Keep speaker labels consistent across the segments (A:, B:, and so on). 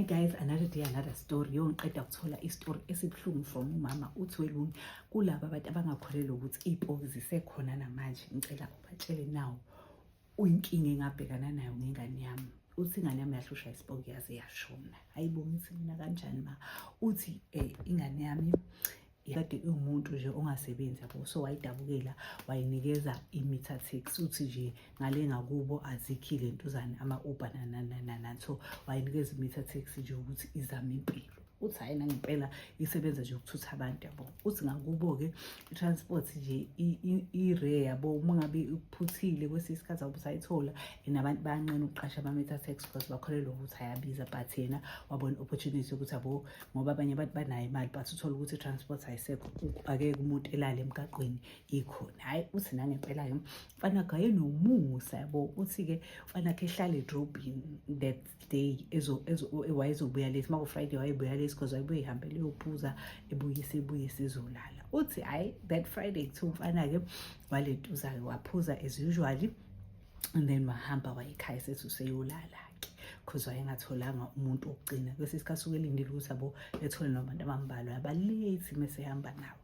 A: Guys, another day, another story. Yo, ngiqeda kuthola i-story esibuhlungu from umama. Uthi welungu kulaba abantu abangakholelwa ukuthi iy'poki zisekhona namanje, ngicela ubatshele nawo uyinkinga engabhekana nayo ngengane yami. Uthi ingane yami yahlushwa isipoki yaze yashona. Hayi bo, ngithi mina kanjani ma? Uthi ingane yami kade iwumuntu nje ongasebenzi, yabo, so wayidabukela, wayinikeza i-meter taxi. Uthi nje ngale ngakubo azikhile ntuzane ama-Uber nanananani, so wayinikeza i-meter taxi nje ukuthi izame impilo. Uthi hhayi, nangempela isebenza nje ukuthutha abantu, yabo. Uthi ngakubo-ke i-transport nje i-rare, yabo. Uma ngabe ukuphuthile kwesinye isikhathi awube usayithola, and abantu bayanqena ukuqasha ama-meter taxi because bakholelwa ukuthi ayabiza. But yena wabona i-opportunity yokuthi, yabo, ngoba abanye abantu banayo imali, but uthole ukuthi i-transport ayisekho, akeke umuntu elale emgaqweni ikhona. Hhayi, uthi nangempela-ke mfana wakhe wayenomusa, yabo. Uthi-ke mfana wakhe ehlala edrobheni that day, wayezobuya late uma ku-Friday, wayebuya late because wayebuye ihambele uyophuza, ebuye sebuye sezolala. Uthi hhayi, that Friday kuthiwa umfana-ke walentuza-ke waphuza as usually and then wahamba wayekhaya, sethi useyolala-ke because wayengatholanga umuntu wokugcina. Kwesinye isikhathi suke elindile ukuthi, yabo, ethole nabantu abambalwa aba-late mese ehamba nabo.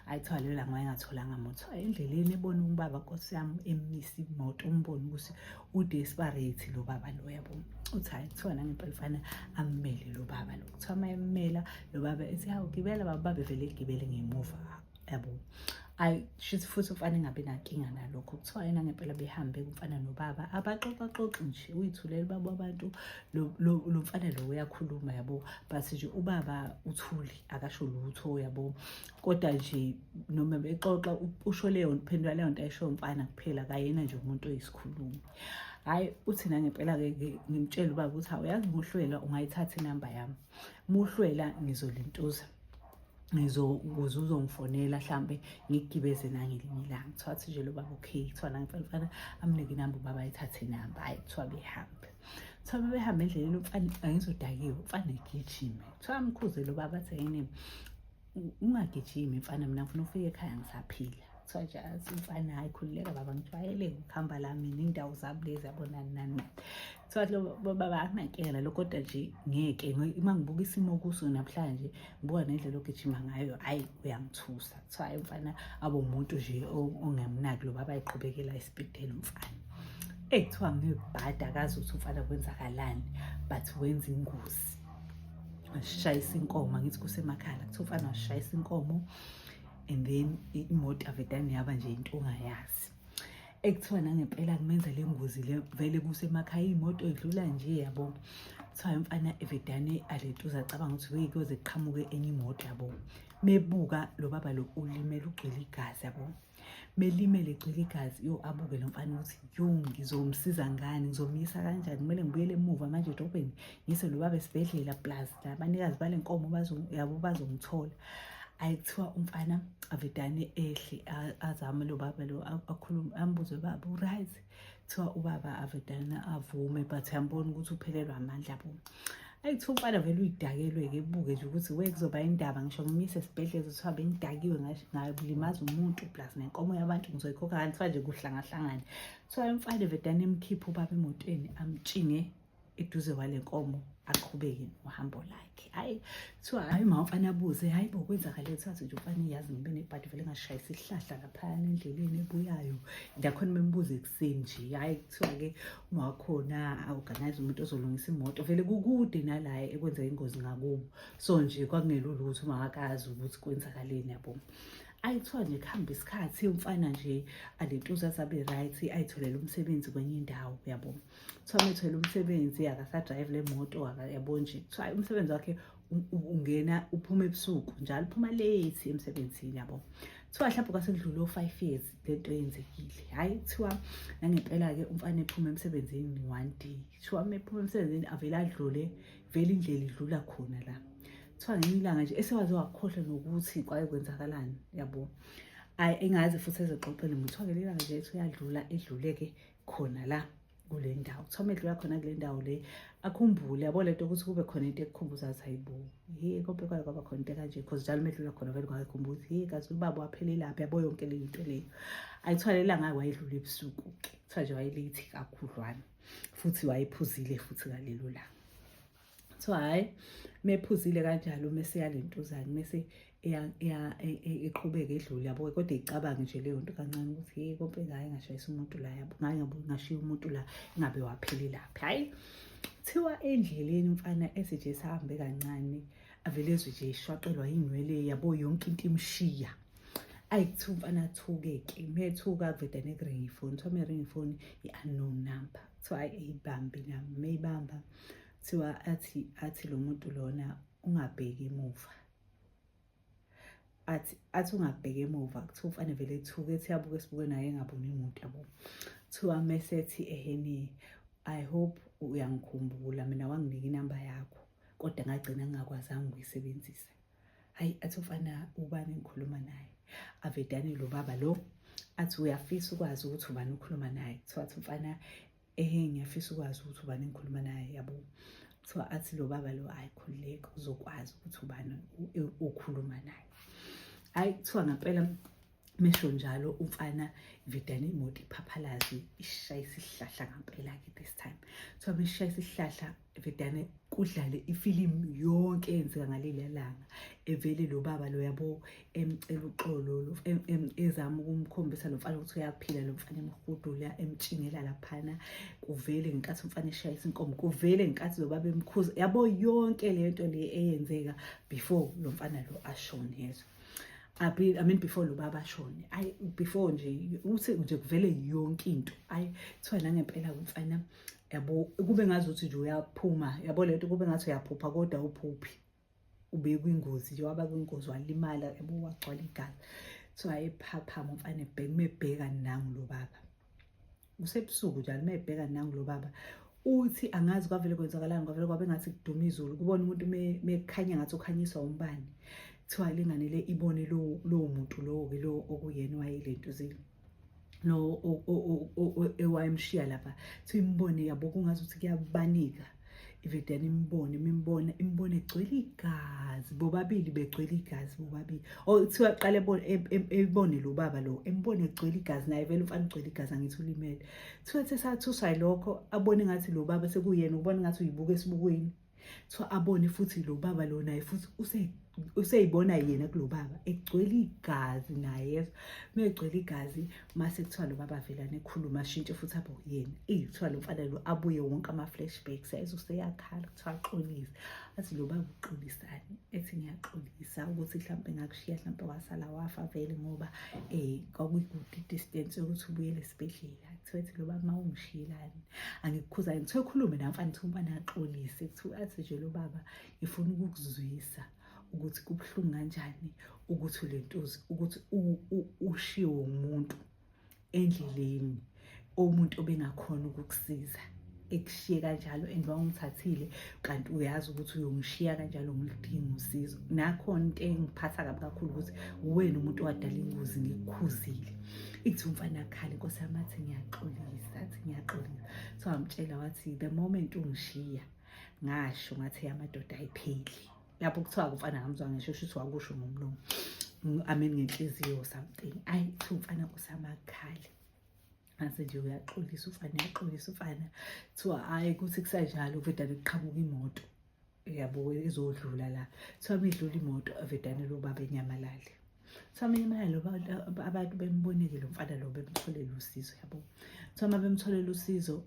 A: Hhayi, kuthiwa lelo langa wayengatholanga muntu. Endleleni ebona ubaba, nkosi yami, emisa imoto, umbone ukuthi u-desperate lo baba lo, yabo. Uthi hhayi, kuthiwa nangempela ufana ammele lo baba lo. Kuthiwa uma emmela lo baba ethi, "Hawu, gibela baba." Babe vele egibele ngemuva, yabo. Ayi, shuthi futhi umfana engabi nankinga nalokho. Kuthiwa yena ngempela behambe umfana nobaba, abaxoxaxoxi nje, uyithulela ubaba wabantu. Lo mfana lo uyakhuluma, yabo, but nje ubaba uthuli, akasho lutho, yabo. Kodwa nje noma bexoxa usho leyo phendula leyo nto ayisho umfana kuphela, kayena nje umuntu oyisikhulumi. Hhayi, uthi nangempela-ke ngimtshele ubaba ukuthi, "Hawu, yazi muhlwela ungayithatha inamba yami, muhlwela ngizolintuza, ngizokuze uzongifonela, hlampe ngikugibeze nangelinye ilanga." Kuthiwa athi nje lo baba, "Okay." Kuthiwa nangempela umfana amnike inamba, ubaba ayithathe inamba. Hhayi, kuthiwa behambe, kuthiwa behambe endleleni, umfana angizodakiwe, umfana egijime. Kuthiwa amkhuze lo baba, athi, "Yini, ungagijimi mfana, mina ngifuna ufike ekhaya ngisaphila." Kuthiwa nje athi umfana, "Hhayi, khululeka baba, ngijwayele ukuhamba la mina, iy'ndawo zami lezi, yabo, nani nani nani." Kuthiwa lo baba, "Akunankinga nalo, kodwa nje ngeke, uma ngibuka isimo kuso namhlanje, ngibuka nendlela ogijima ngayo, hhayi, uyangithusa." Kuthiwa hhayi, umfana abe umuntu nje ongemnaki lo baba, ayiqhubekela isipidela umfana. Ekuthiwa ngebhadi akazi ukuthi umfana kwenzakalani, but wenza ingozi, washayisa inkomo. Angithi kusemakhaya, kuthiwa umfana washayisa inkomo and then imoto avedane yaba nje into ongayazi. Ekuthiwa nangempela kumenza le ngozi le, vele kusemakhaya, iy'moto idlula nje, yabo. Kuthiwa umfana evedane aletuza, acabanga ukuthi wey, kuyoze kuqhamuke enye imoto, yabo. Mebuka lo baba lo ulimele, ugcwele igazi, yabo, melimele egcwele igazi. Yo, abuke lo mfana ukuthi, yo, ngizomsiza ngani, ngizomyisa kanjani? Kumele ngibuyele emuva manje edrobheni, ngise lo baba esibhedlela, plus labanikazi bale nkomo yabo bazongithola. Ayi, kuthiwa umfana avedane ehle, azame lo baba lo, akhulume, ambuze, "Baba, u-right?" Kuthiwa ubaba avedane avume, but uyambona ukuthi uphelelwa amandla, yabo. Ayi, kuthiwa umfana vele uyidakelwe-ke, ebuke nje ukuthi we, kuzoba indaba ngisho ngimise esibhedlela, kuthiwa bengidakiwe, ngalimaza umuntu, plus nenkomo yabantu ngizoyikhokha kanti. Kuthiwa nje kuhlangahlangane. Kuthiwa umfana vedane emkhiphe ubaba emotweni, amtshinge eduze kwale nkomo, aqhubeke nohambo lakhe. Hhayi, kuthiwa hhayi, ma umfana abuze, "Hhayi bo, kwenzakale?" Kuthiwa nje umfana, "Yazi, ngibe nebhadi vele, ngashayisa isihlahla laphayana endleleni ebuyayo." Ndakhona membuza ekuseni nje. Hhayi, kuthiwa-ke uma wakhona a-organize umuntu ozolungisa imoto, vele kukude nala ekwenzeka ingozi ngakubo, so nje kwakungelula ukuthi uma akazi ukuthi kwenzakaleni, yabo. Ayi, kuthiwa nje kuhamba isikhathi, umfana nje alentuza azabe right, ayitholele umsebenzi kwenye indawo, yabo. Kuthiwa methwele umsebenzi, akasa-drive le moto, yabo nje. Kuthiwa umsebenzi wakhe ungena uphuma ebusuku njalo, uphuma late emsebenzini, yabo. Kuthiwa mhlawumbe kwasekudlule o-5 years lento yenzekile. Hhayi, kuthiwa nangempela-ke umfana ephuma emsebenzini one day. Kuthiwa uma ephuma emsebenzini avele adlule, vele indlela idlula khona la. Kuthiwa ngelinye ilanga nje esewaze wakhohlwa nokuthi kwake kwenzakalani, yabo. Ayi, engazi futhi ezoxoxela umuntu. Kuthiwa ngelinye ilanga nje ethi uyadlula, edlule-ke khona la kule ndawo. Kuthiwa uma edlula khona kule ndawo le, akhumbule, yabo, lento ukuthi kube khona into ekukhumbuza ukuthi, hayibo, he, konke kwake kwaba khona into ekanje, because njalo uma edlula khona vele kwakekhumbula ukuthi, he, kazi ubaba waphelelaphi, yabo, yonke le nto leyo. Ayithiwa leli langa wayedlula ebusuku-ke. Kuthiwa nje waye-late kakhudlwana futhi wayephuzile futhi ngalelo langa. Kuthiwa hhayi, mephuzile kanjalo mese yalentuzane mese iqhubeke edlule, yabo, kodwa icabange nje leyo nto kancane ukuthi hey, konke ngaye ngashayisa umuntu la, yabo, ngaye ngashiya umuntu la, ingabe waphelelaphi. Hhayi, kuthiwa endleleni umfana ethi nje sahambe kancane, avele ezwe nje ishwaqelwa iy'nwele, yabo, yonke into imshiya. Ayi, kuthiwa umfana athuke-ke, methuka kuvedane kuringa ifoni. Kuthiwa meringa ifoni, i-unknown number. Kuthiwa hhayi, eyibambe nami, meyibamba, kuthiwa athi lo muntu lona, "Ungabheki emuva." Athi ungabheki emuva. Kuthiwa umfana vele ethuke, ethi yabuka esibuke naye engaboni muntu, yabo. Kuthiwa mesethi eheni, "I hope uyangikhumbula mina, wanginika inamba yakho kodwa ngagcina ngingakwazanga ukuyisebenzisa." Hayi, athi umfana, "Ubani engikhuluma naye?" Avedane lo baba lo athi uyafisa ukwazi ukuthi ubani ukhuluma naye. Kuthiwa athi umfana, "Ehe, ngiyafisa ukwazi ukuthi ubani engikhuluma naye," yabo. Kuthiwa athi lo baba lo, "Hayi, khululeka, uzokwazi ukuthi ubani ukhuluma naye." Hayi, kuthiwa ngempela mesho njalo umfana, ivedane imoto iphaphalazi, ishayisa isihlahla ngampela-ke this time. Kuthiwa meshayisa isihlahla, vedane kudlale ifilimu yonke eyenzeka ngaleliya langa, evele lo baba lo, yabo, emcela uxolo, ezama ukumkhombisa lo mfana ukuthi uyaphila. Lo mfana emhudula, emtshingela laphana, kuvele ngenkathi umfana eshayisa inkomo, kuvele ngenkathi lo baba emkhuza, yabo, yonke le nto le eyenzeka before lo mfana lo ashone, yezwa. I mean, before lo baba ashone, ayi, before nje uthi nje kuvele yonke into. Ayi, kuthiwa nangempela umfana, yabo, kube ngazi ukuthi nje uyaphuma, yabo, lento kube ngathi uyaphupha kodwa uphuphi, ube kwingozi nje, waba kwingozi, walimala, yabo, wagcwala igazi. Kuthiwa ephaphama umfana, ebheka, mebheka nangu lo baba, kusebusuku njalo, mebheka nangu lo baba. Uthi angazi kwavele kwenzakalani, kwavele kwabe ngathi kuduma izulu, kubona umuntu mekukhanya ngathi ukhanyiswa umbane. Kuthiwa lengane le ibone lowo muntu lowo-ke, lo okuyena wayelentuzile, lo ewayemshiya lapha. Kuthiwa imbone, yabo, kungazi ukuthi kuyabanika, ivedane imbone, imimbona, imbone egcwele igazi, bobabili begcwele igazi bobabili. Oh, kuthiwa qale ebone lo baba lo, embone egcwele igazi naye vele umfana ugcwele igazi, angithi ulimele. Kuthiwa ethe sathuswa yilokho, abone ngathi lo baba sekuyena, ubona ngathi uyibuka esibukweni. Kuthiwa abone futhi lo baba lo naye futhi useyibona yena kulo baba egcwele igazi naye, megcwele igazi. Mase kuthiwa lo baba velane ekhuluma, ashintshe futhi abe uyena. Eyi, kuthiwa lo mfana lo abuye wonke ama-flashbacks, ayize useyakhala. Kuthiwa axolise, athi lo baba, "Uxolisani?" Ethi, "Ngiyaxolisa ukuthi mhlawumpe ngakushiya, mhlawumpe wasala wafa vele, ngoba kwakuyikude i-distance yokuthi ubuyele esibhedlela." Kuthiwa ethi lo baba, "Ma ungishiyelani, angikukhuzani?" Kuthiwa ekhulume namfana, kuthiwa umfana axolise. Kuthiwa athi nje lo baba, "Ngifuna ukukuzwisa ukuthi kubuhlungu kanjani ukuthi ulentuzi, ukuthi ushiwe umuntu endleleni, umuntu obengakhona ukukusiza, ekushiye kanjalo, and wawungithathile kanti uyazi ukuthi uyongishiya kanjalo, ngiludinga usizo. Nakhona into engiphatha kabi kakhulu ukuthi uwena umuntu owadala ingozi, ngikukhuzile." Ithi umfana akhala, inkosi yami, athi, "Ngiyaxolisa," athi, "Ngiyaxolisa." So wamtshela wathi, "The moment ungishiya, ngasho ngathi amadoda ayipheli lapho." Kuthiwa umfana ngamzwa ngisho, shuthi wakusho ngomlomo, I mean ngenhliziyo or something. Ayi, kuthiwa umfana kusamakhale, ngase nje uyaxolisa umfana, uyaxolisa umfana. Kuthiwa hhayi, kuthi kusanjalo vedane kuqhamuka imoto, yabo, ezodlula la. Kuthiwa midlula imoto, avedane lo baba enyamalale. Kuthiwa menyamalale lo, abantu bembonile lo mfana lo, bemtholele usizo, yabo. Kuthiwa uma bemtholele usizo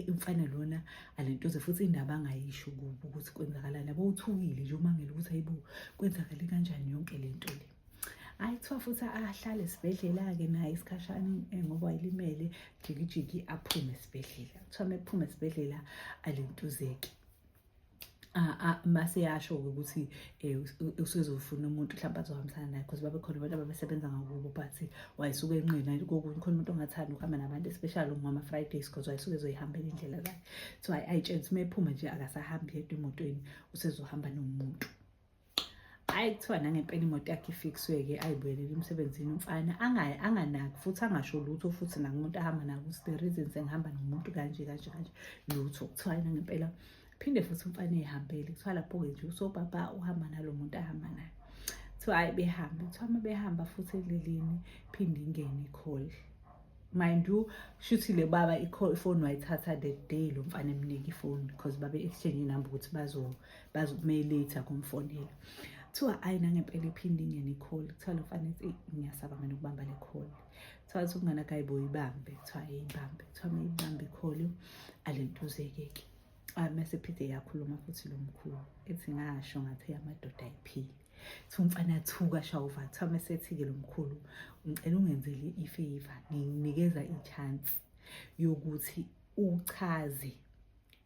A: umfana lona, alentoze futhi indaba angayisho kubo ukuthi kwenzakalani, yabo, uthukile nje, umangele ukuthi hayibo, kwenzakale kanjani yonke le nto le. Hayi, kuthiwa futhi ahlale esibhedlela-ke naye isikhashana, ngoba wayelimele, jikijiki aphume esibhedlela. Kuthiwa uma ephuma esibhedlela, alentuzeke, mase yasho-ke ukuthi usezofuna umuntu mhlawumbe azohambisana naye, because babekhona abantu ababesebenza ngakubo, but wayesuke enqina kokunye, khona umuntu ongathandi ukuhamba nabantu, especially ngama-Fridays, because wayesuke ezoyihambela indlela zakhe. So ayitshela ukuthi uma ephuma nje akasahambi yedwa emotweni, usezohamba nomuntu. Hhayi, kuthiwa nangempela imoto yakhe ifikswe-ke, ayibuyelele emsebenzini umfana, anganaki futhi angasho lutho futhi nakumuntu ahamba naye ukuthi the reason sengihamba nomuntu kanje kanje kanje, lutho. Kuthiwa nangempela phinde futhi umfana ey'hambele. Kuthiwa lapho-ke nje usobaba uhamba nalo muntu ahamba naye. Kuthiwa hhayi, behambe, kuthiwa uma behamba futhi endleleni, phinde ingene i-call. Mind you, shuthi le baba ifoni wayithatha the day lo mfana emnika ifoni, because babe exchange inamba ukuthi bazo bazo later kumfonela. Kuthiwa ayi, nangempela iphinde ingene i-call. Kuthiwa lo mfana ethi, "Ngiyasaba mina ukubamba le call." Kuthiwa athi umngane akhe, "Ayibo, ibambe." Kuthiwa ayibambe. Kuthiwa mayibambe i-call, alentuzeke-ke. Mase phinde yakhuluma futhi lo mkhulu, ethi, "Ngasho ngathi amadoda ayiphili." Kuthiwa umfana athuka shawuva. Kuthiwa mesethi-ke lo mkhulu, "Ngicela ungenzele i-favour, ngikunikeza i-chance yokuthi uchaze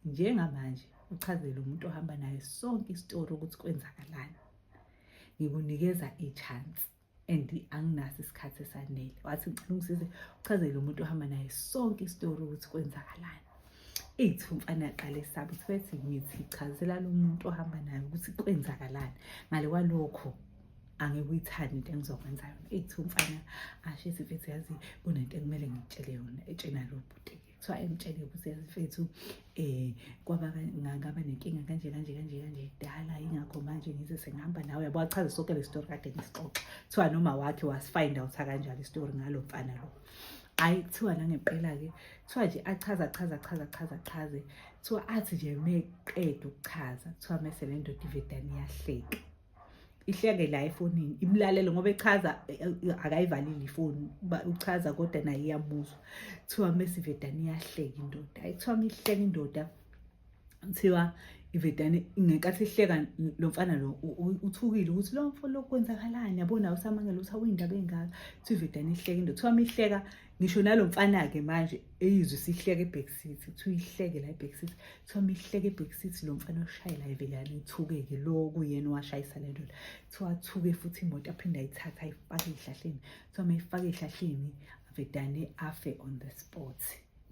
A: njengamanje, uchazele umuntu ohamba naye sonke isitori ukuthi kwenzakalani. Ngikunikeza i-chance and anginaso isikhathi esanele." Wathi, "Ngicela ungisize uchazele umuntu ohamba naye sonke isitori ukuthi kwenzakalani." Ithi umfana aqale esaba, uthi bethi, "Ngithi chazela lo muntu ohamba naye ukuthi kwenzakalani, ngale kwalokho angeke uyithande into engizokwenza yona." Ithi umfana asho, ethi, "Mfethu, yazi kunento ekumele ngikutshele yona." Etshena lo bhuti. Kuthiwa emtshele ukuthi, "Yazi mfethu, kwaba ngaba nenkinga kanje kanje kanje kanje kudala, ingakho manje ngize sengihamba nawe." Yabo, achaze sonke le story kade ngisixoxa. Kuthiwa noma wakhe wasi-find out kanjalo isitori ngalo mfana lo. Hhayi, kuthiwa nangempela-ke, kuthiwa nje achaze, achaze, achaze, achaze, achaze. Kuthiwa athi nje meqeda ukuchaza, kuthiwa mese le ndoda ivedane iyahleka, ihleke la efonini, imlalele ngoba echaza, akayivalile ifoni, uchaza kodwa naye iyamuzwa. Kuthiwa mese ivedane iyahleka indoda. Hayi, kuthiwa mihleka indoda, kuthiwa ivedane ngenkathi ihleka, lo mfana lo uthukile ukuthi lo mfo lo kwenzakalani, yabona, usamangela ukuthi awuyindaba engaka. Kuthiwa ivedane ihleka indoda. Kuthiwa mihleka, ngisho nalo mfana-ke manje eyizwe isihleka e-backseat. Kuthiwa ihleke la e-backseat. Kuthiwa mihleke e-backseat, lo mfana oshayela ivelane ithukeke, lo kuyena owashayisa le ndoda. Kuthiwa athuke futhi, imoto aphinde ayithathe ayifake ey'hlahleni. Kuthiwa mayifake ey'hlahleni, avedane afe on the spot.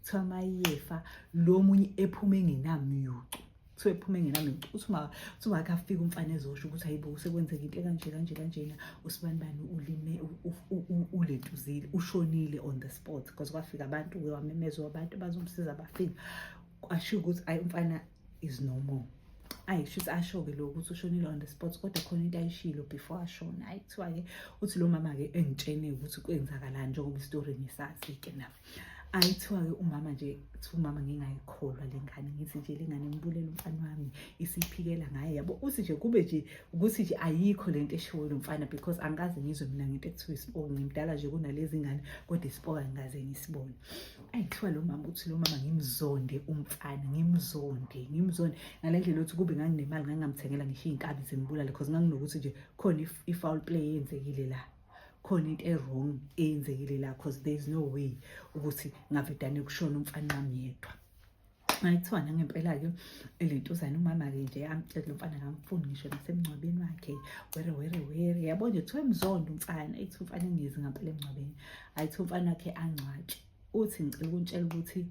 A: Kuthiwa mayefa lo munye ephume engenamyucu. Kuthiwa ephume engenamyucu. Uthi uma afika umfana ezosho ukuthi, "Hayibo, sekwenzeka into ekanje kanje kanjena, usibanibani ulime ulentuzile, ushonile on the spot," because kwafika abantu, wamemezwa abantu bazomsiza, bafika, kwashiwo ukuthi ayi, umfana is no more. Ayi, shuthi asho-ke lo ukuthi ushonile on the spot, kodwa khona into ayishilo before ashona. Hayi, kuthiwa-ke uthi lo mama-ke engitshene ukuthi kwenzakalani, njengoba isitori ngisazi-ke nami. Ayi, kuthiwa-ke umama nje, kuthiwa umama, "Ngingayikholwa le ngane, ngithi nje le ngane ngibulele umfana wami, isiphikela ngaye." Yabo, uthi nje kube nje ukuthi nje ayikho lento eshiwo lo mfana, because angikaze ngizwe mina ngento ekuthiwa isipoki. Ngimdala nje kunalezi ngane, kodwa isipoki angikaze ngisibone. Ayi, kuthiwa lo mama uthi, lo mama ngimzonde umfana, ngimzonde, ngimzonde ngale ndlela yokuthi kube nganginemali ngangingamthengela ngisho iy'nkabi zimbulale, because nganginokuthi nje khona i-foul play eyenzekile la, khona into e-wrong eyenzekile la, cause there is no way ukuthi ngavedane kushona umfana wami yedwa. Hayi, kuthiwa nangempela-ke elentuzane umama-ke nje amtshela lo mfana ngamfuni ngisho nasemngcwabeni wakhe, were were were, yabo nje. Kuthiwa emzondo umfana, ethi umfana engezi ngampela emngcwabeni. Hayi, kuthiwa umfana wakhe angcwatshwe. Uthi, "Ngicela ukuntshela ukuthi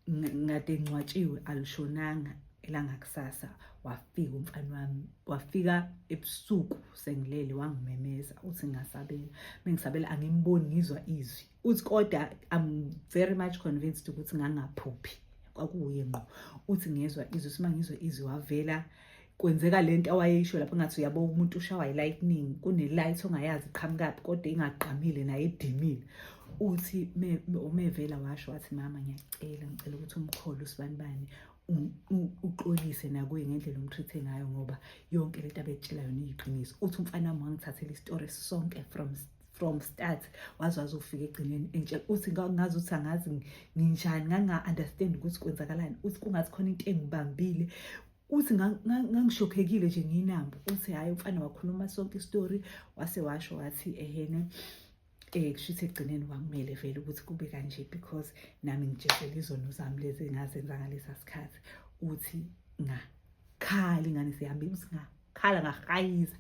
A: ngade ngcwatshiwe, alishonanga elangakusasa, wafika umfana wami, wafika ebusuku sengilele, wangimemeza." Uthi, "Ngasabela, mengisabela angimboni, ngizwa izwi." Uthi, "Kodwa I'm very much convinced ukuthi ngangaphuphi, kwakuye ngqo." Uthi, "Ngezwa izwi." Uthi, "Ngizwe izwi, wavela kwenzeka lento awayeyisho lapho, ngathi uyabo umuntu ushawa i-lightning, kune-light ongayazi iqhamukaphi kodwa ingagqamile naye edimile." Uthi umevela washo wathi, "Mama, ngiyacela, ngicela ukuthi umkholo usibanibani, uxolise nakuye ngendlela um-treat-e ngayo, ngoba yonke lento abekutshela yona iyiqiniso." Uthi, "Umfana wami wangithathela isitori sonke from start, waze wazofika egcineni entshela." Uthi, "Ngazi ukuthi angazi nginjani, nganga-understand ukuthi kwenzakalani." Uthi, "Kungathi khona into engibambile." Uthi, "Ngangishokhekile nje, nginambo." Uthi, "Hhayi, umfana wakhuluma sonke isitori, wase washo wathi ehene, kushuthi ekugcineni kwakumele vele ukuthi kube kanje, because nami ngijezela izono zami lezi engazenza ngalesa sikhathi." Uthi, "Ngakhala, ingane sihambile." Uthi, "Ngakhala, ngahayiza,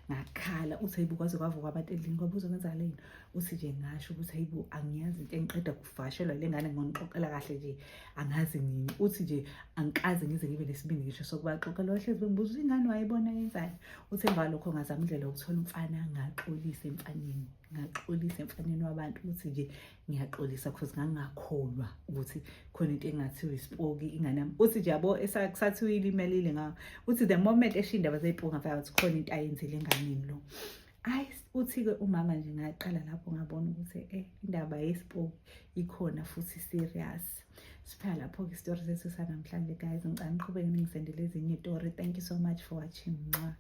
A: ngakhala." Uthi, "Hayibo, kwaze kwavuka abantu endlini, kwabuza kwenzakaleni." Uthi nje, "Ngasho ukuthi hayibo, angiyazi into engiqeda kuvakashelwa le ngane, ngonixoxela kahle nje, angazi nini." Uthi nje, "Angikaze ngize ngibe nesibindi ngisho sokubaxoxela, wahlezi bengibuza ingane wayibona yenzani." Uthi, "Emva kwalokho ngazama indlela yokuthola umfana, ngaxolisa emfaneni, ngaxolisa emfaneni wabantu ukuthi nje ngiyaxolisa, cause ngangingakholwa ukuthi khona into engathiwa isipoki ingane yami." Uthi nje, yabo, kusathiwa ilimelile ngawo. Uthi the moment esho indaba zeyipoki, ngafika ukuthi khona into ayenzile enganeni lo. Hayi, uthi-ke umama nje ngaqala lapho ngabona ukuthi indaba yesipoki ikhona futhi serious. Siphela lapho-ke isitori sethu sanamhlanje, guys. Ngicela niqhubeke ningisendele ezinye iy'tori. Thank you so much for watching. Mwah.